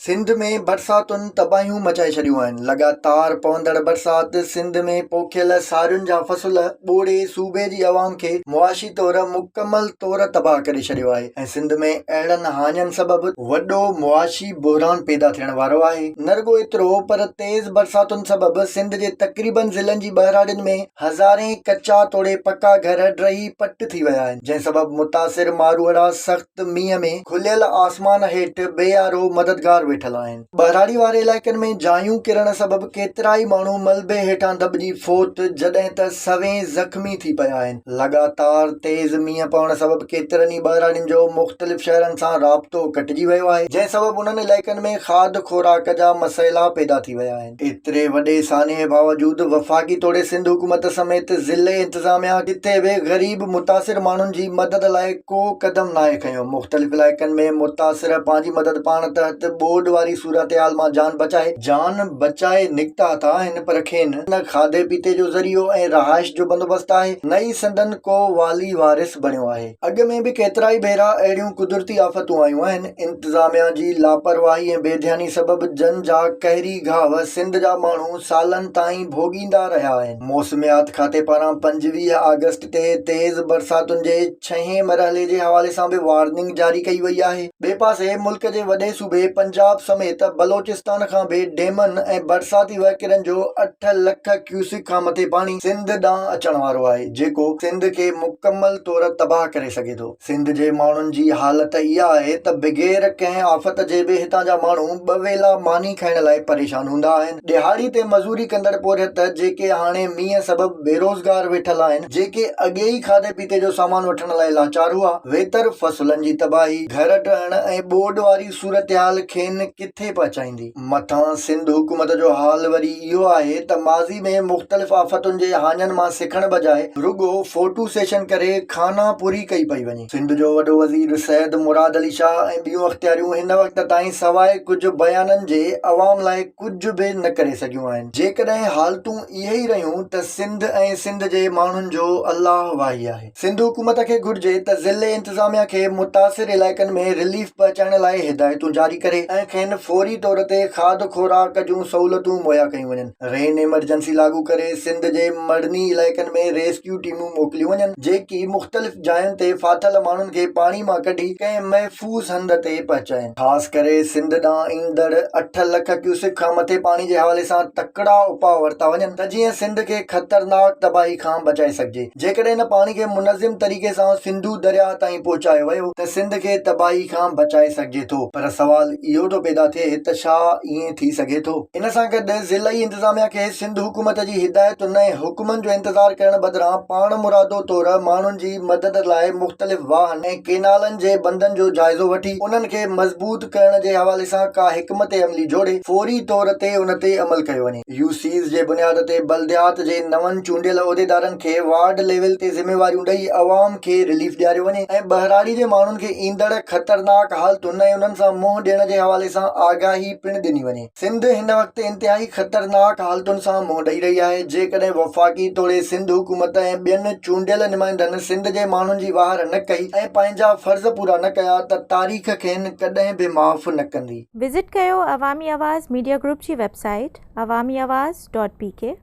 سنڌ ۾ برساتن تباهيون مچائي ڇڏيون آهن، لڳاتار پوندڙ برسات سنڌ ۾ پوکيل سارين جا فصل ٻوڙي صوبي جي عوام کي معاشي طور مڪمل طور تباهه ڪري ڇڏيو آهي ۽ سنڌ ۾ اهڙن هاڃن سبب وڏو معاشي بحران پيدا ٿيڻ وارو آهي نه رڳو ايترو پر تيز برساتن سبب سنڌ جي تقريبن ضلعن جي ٻهراڙين ۾ هزارين ڪچا توڙي پڪا گهر ڊهي پٽ ٿي ويا آهن، جنهن سبب متاثر ماروئڙا سخت مينهن ۾ کليل آسمان هيٺ بي آرو مددگار ويٺل آهن. ٻهراڙي واري علائقن ۾ جايون ڪرڻ سبب ڪيترائي ماڻهو ملبي هيٺان دٻجي فوت جڏهن ته سوين زخمي ٿي پيا آهن. لڳاتار تيز مينهن پوڻ سبب ڪيترن ئي ٻهراڙين جو مختلف شهرن سان رابطو ڪٽجي ويو آهي، جنهن سبب انهن علائقن ۾ کاڌ خوراڪ جا مسئلا پيدا ٿي ويا آهن. ايتري وڏي سانحي باوجود وفاقي توڙي سنڌ حڪومت سميت ضلعي انتظاميا ڪٿي به غريب متاثر ماڻهن جي مدد لاء ڪو قدم ناهي کنيو، مختلف علائقن ۾ متاثر پنهنجي مدد پاڻ تحت ٻوڏ واري صورتحال مان جان بچائي جان بچائي نڪتا ته آهن پر کين نه کاڌي پيتي جو ذريعو ۽ رهائش جو بندوبست آهي نه ئي سندن ڪو والي وارث بڻيو آهي. اڳ ۾ به ڪيترائي ڀيرا اهڙيون قدرتي آفتون آيون آهن، انتظاميا جي لاپرواهي ۽ بي ڌياني سبب جن جا قهري گهاو سنڌ جا ماڻهو سالن تائين ڀوڳيندا رهيا آهن. موسميات کاتي پاران 25 آگسٽ تي تيز برساتن جي ڇهين مرحلي جي حوالي سان به وارننگ جاري ڪئي وئي آهي. ٻئي پاسي ملڪ جي وڏي صوبي پنجاب سميت بلوچستان کان به ڊيمن ۽ برساتي وهڪرن جو اٺ لک ڪيوسڪ کان مٿي پاڻي سنڌ ڏانهن اچڻ وارو آهي جيڪو سنڌ کي مڪمل طور تباهه ڪري سگهي ٿو. سنڌ جي ماڻهن جي حالت اها آهي ته بغير ڪنهن آفت جي به هتان جا ماڻهو ٻه ويلا ماني کائڻ لاء پريشان هوندا آهن. ڏهاڙي تي مزوري ڪندڙ پورهيت جيڪي هاڻي مينهن سبب بيروزگار ويٺل آهن، جيڪي اڳي ئي کاڌي پيتي جو سامان وٺڻ لاء لاچار هئا، ويتر فصلن جي تباهي، گهر ڊهڻ ۽ ٻوڏ واري صورتحال کين ڪٿي پهچائيندي؟ مٿان سنڌ حڪومت جو حال وري اهو آهي ته ماضي ۾ مختلف آفتن جي هاڃن مان سکڻ بجاء رڳو فوٽو سيشن ڪري خانه پوري ڪئي پئي وڃي. سنڌ جو وڏو وزير سيد مراد علي شاهه ۽ ٻيون اختياريون هن وقت تائين سواء ڪجهه بيانن جي عوام لاء ڪجهه به نه ڪري سگهيون آهن. جيڪڏهن حالتون اهي ئي رهيون ته سنڌ ۽ سنڌ جي ماڻهن جو الله واهي آهي. سنڌ حڪومت کي گهرجي ته ضلعي انتظاميا کي متاثر علائقن ۾ رليف پهچائڻ لاء هدايتون جاري ڪري ۽ کين فوري طور تي کاڌ خوراڪ جون سهولتون مهيا ڪيون وڃن، رين ايمرجنسي لاڳو ڪري سنڌ جي مڙني علائقن ۾ ريسڪيو ٽيمون موڪليون وڃن جيڪي مختلف جاين تي ڦاٿل ماڻهن کي پاڻي مان ڪڍي ڪنهن محفوظ هنڌ تي پهچائين. خاص ڪري سنڌ ڏانهن ايندڙ اٺ لک ڪيوسڪ کان مٿي پاڻي جي حوالي سان تڪڙا اپاء ورتا وڃن ته جيئن سنڌ کي خطرناڪ تباهي کان بچائي سگهجي. جيڪڏهن ان پاڻي کي منظم طريقي سان سنڌو درياهه تائين پهچايو ويو ته سنڌ کي تباهي کان بچائي سگهجي ٿو پر سوال اهو ٿو پيدا ٿئي ته ڇا ائين ٿي سگهي ٿو؟ ان سان گڏ ضلعي انتظاميا کي سنڌ حڪومت جي هدايتن ۽ حڪمن جو انتظار ڪرڻ بدران پاڻمرادو طور ماڻهن جي مدد لاء مختلف واهن ۽ ڪينالن جي بندن جو جائزو وٺي انهن کي مضبوط ڪرڻ جي حوالي سان ڪا حڪمت عملي جوڙي فوري طور تي ان تي عمل ڪيو وڃي. يو سيز جي بنياد تي بلديات جي نون چونڊيل عهديدارن کي وارڊ ليول تي ذميواريون ڏئي عوام کي رليف ڏياريو وڃي ۽ ٻهراڙي جي ماڻهن کي ايندڙ خطرناڪ حالتن ۽ انهن سان منهن ڏيڻ جي حوالي سان آگاهي پڻ ڏني وڃي. سنڌ هن وقت انتهائي خطرناڪ حالتن سان منهن ڏئي رهي آهي جيڪڏهن وفاقي توڙي سنڌ حڪومت ۽ ٻين چونڊيل نمائندن سنڌ جي ماڻهن جي واهر نه ڪئي ۽ پنهنجا فرض پورا نه ڪيا ته تاريخ کين ڪڏهن به معاف نه ڪندي. وزٽ ڪيو عوامي آواز ميڊيا گروپ جي website Awami Awaz dot P K.